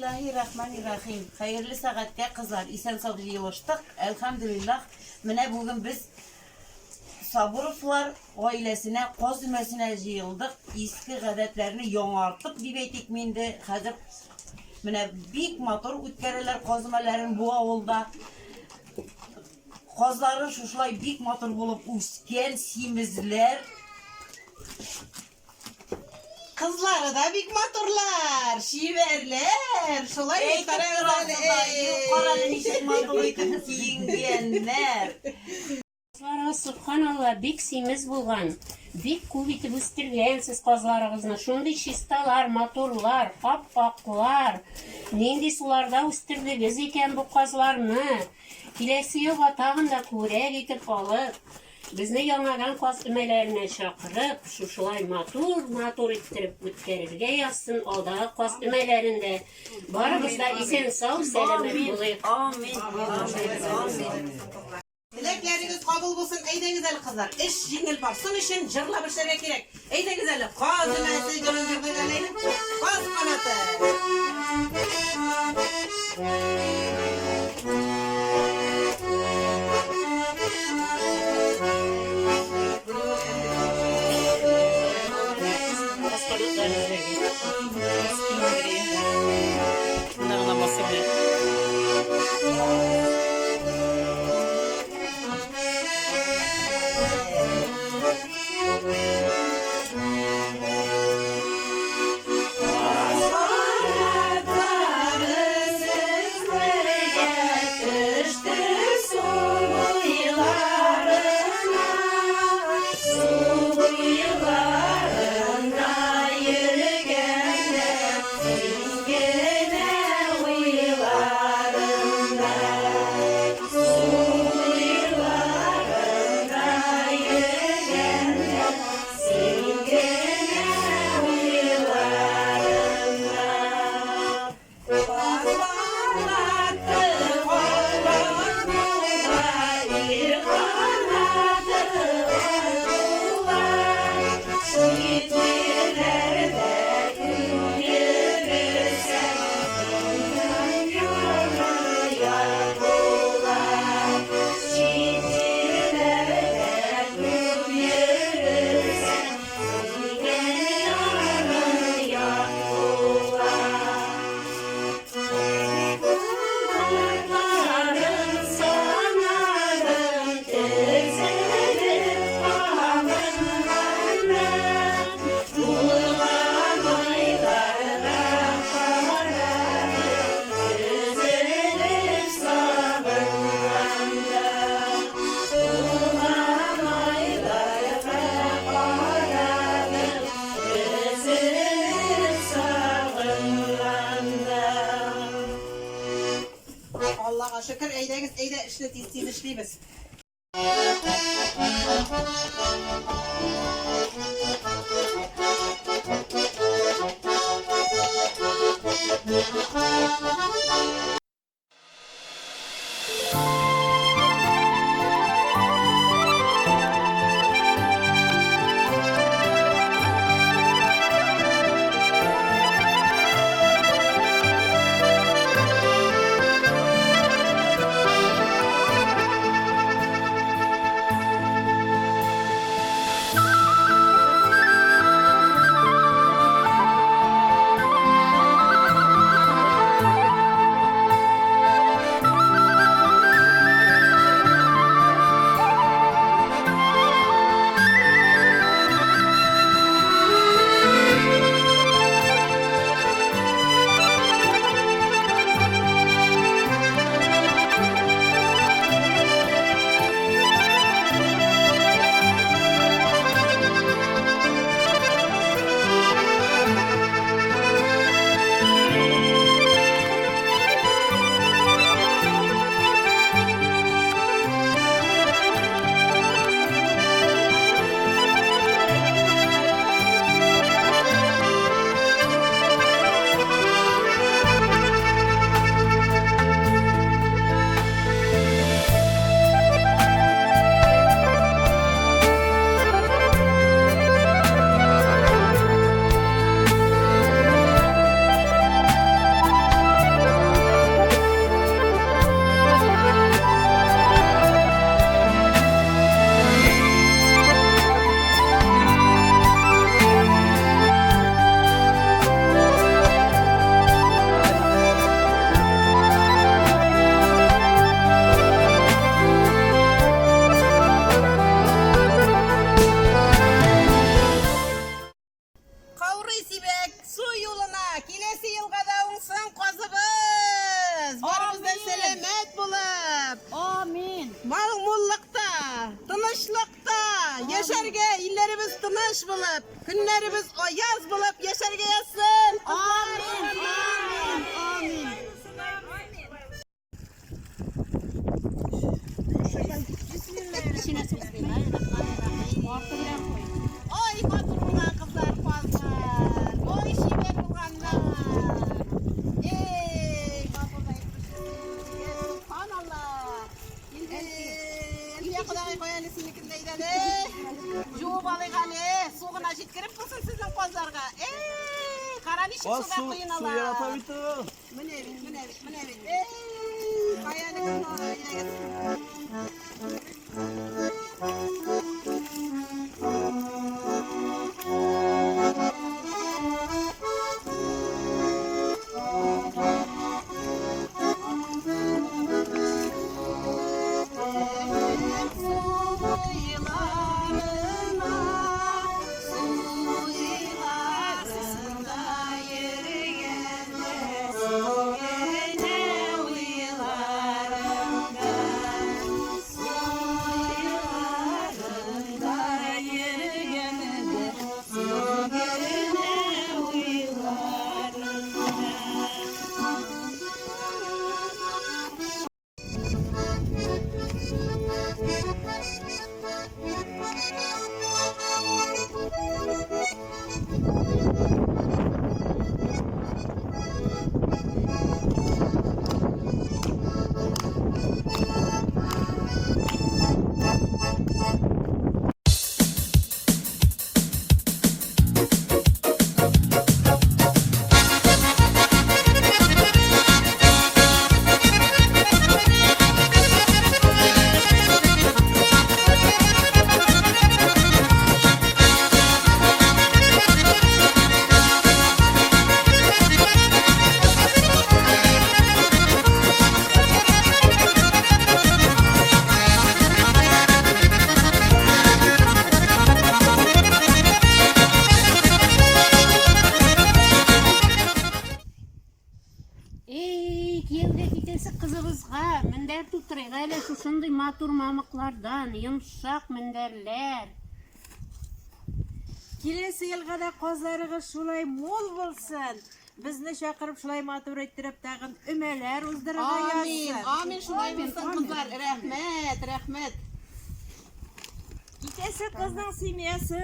Бисмиллаһи рахмани рахим. Хәерле сәгатькә, кызлар, исән-сау җыелыштык. Әлхәмдүлиллаһ. Менә бүген без Сабуровлар гаиләсенә каз өмәсенә җыелдык. Иске гадәтләрне яңарттык дип әйтикме инде. Хәзер менә бик матур үткәрәләр каз өмәләрен бу авылда. Казлары шушылай бик матур булып үскән, симезләр. Кызлары да бик матурлар, чибәрләр. Шулай бит, карагыз әле. Карале, ничек матур итеп киенгәннәр. Казларыгыз, сөбханалла, бик симез булган. Бик күп итеп үстергәнсез казларыгызны. Шундый чисталар, матурлар, ап-аклар. Нинди суларда үстердегез икән бу казларны? Киләсе елга тагын да күбрәк итеп алып, Безне яңадан каз өмәләренә чакырып, шушылай матур-матур иттереп үткәрергә язсын алдагы каз өмәләрен дә. Барыбыз да исән-сау, сәламәт булыйк. Амин, амин, амин. Теләкләрегез кабул булсын, әйдәгез әле, кызлар. Эш җиңел барсын өчен җырлап эшләргә кирәк. Әйдәгез әле, каз өмәсе җырын җырлыйк әле. Каз канаты. Аллага шөкер, әйдәгез, әйдә, эшне тиз-тиз эшлибез. Яшәргә, илләребез тыныч булып, көннәребез аяз булып яшәргә язсын. Амин. Амин. Амин. Ой, матур булган кызлар, казлар. Ой, чибәр булганнар. Эй, матур да әйтмешсез. Субханалла. Инде Әлфия кодагый кая әле синекен дә әйдә әле. Жуып алыйк әле. Су гына җиткереп булсын сезнең казларга. Эй, кара ничек Аз суда су, су коеналар. ярата бит ул. Менә бит, менә бит, менә бит. Эй, кая әле кызлар, әйдәгез. Эй, кияүгә китәсе кызыбызга мендәр тутырыйк әле шушындый матур мамыклардан, йомшак мендәрләр. Киләсе елга да казларыгыз шулай мул булсын. Безне чакырып шулай матур иттереп тагын өмәләр уздырырга Амин, язсын. амин, шулай булсын, кызлар. Рәхмәт, рәхмәт. Китәсе кызның семьясы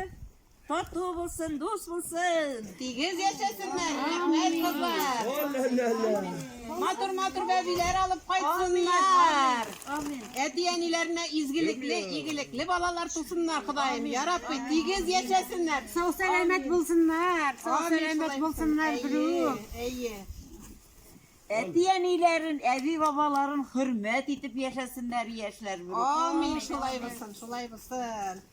тату булсын, дус булсын. Тигез яшәсеннәр. Рәхмәт, кызлар. Матур-матур бәбиләр алып кайтсыннар. Амин. Әти-әниләренә изгелекле, игелекле балалар тусыннар, Ходаем. Я Рабби, тигез яшәсеннәр. Сау сәламәт булсыннар, сау Амин, сәламәт шулай булсыннар, булсын. берүк. Әйе, әйе. Әти-әниләрен, әби-бабаларын хөрмәт итеп яшәсеннәр яшьләр. берүк. Амин, шулай булсын, шулай булсын.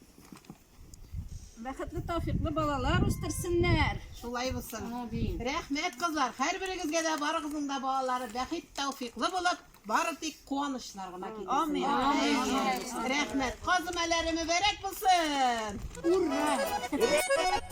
Бәхетле, тәүфиклы балалар үстерсеннәр. Шулай булсын. Рәхмәт, кызлар. Һәрберегезгә дә барыгызның да балалары бәхет, тәүфиклы булып, бары тик куанычлар гына килсен. Амин. Рәхмәт. Каз өмәләре мөбарәк булсын. Ура!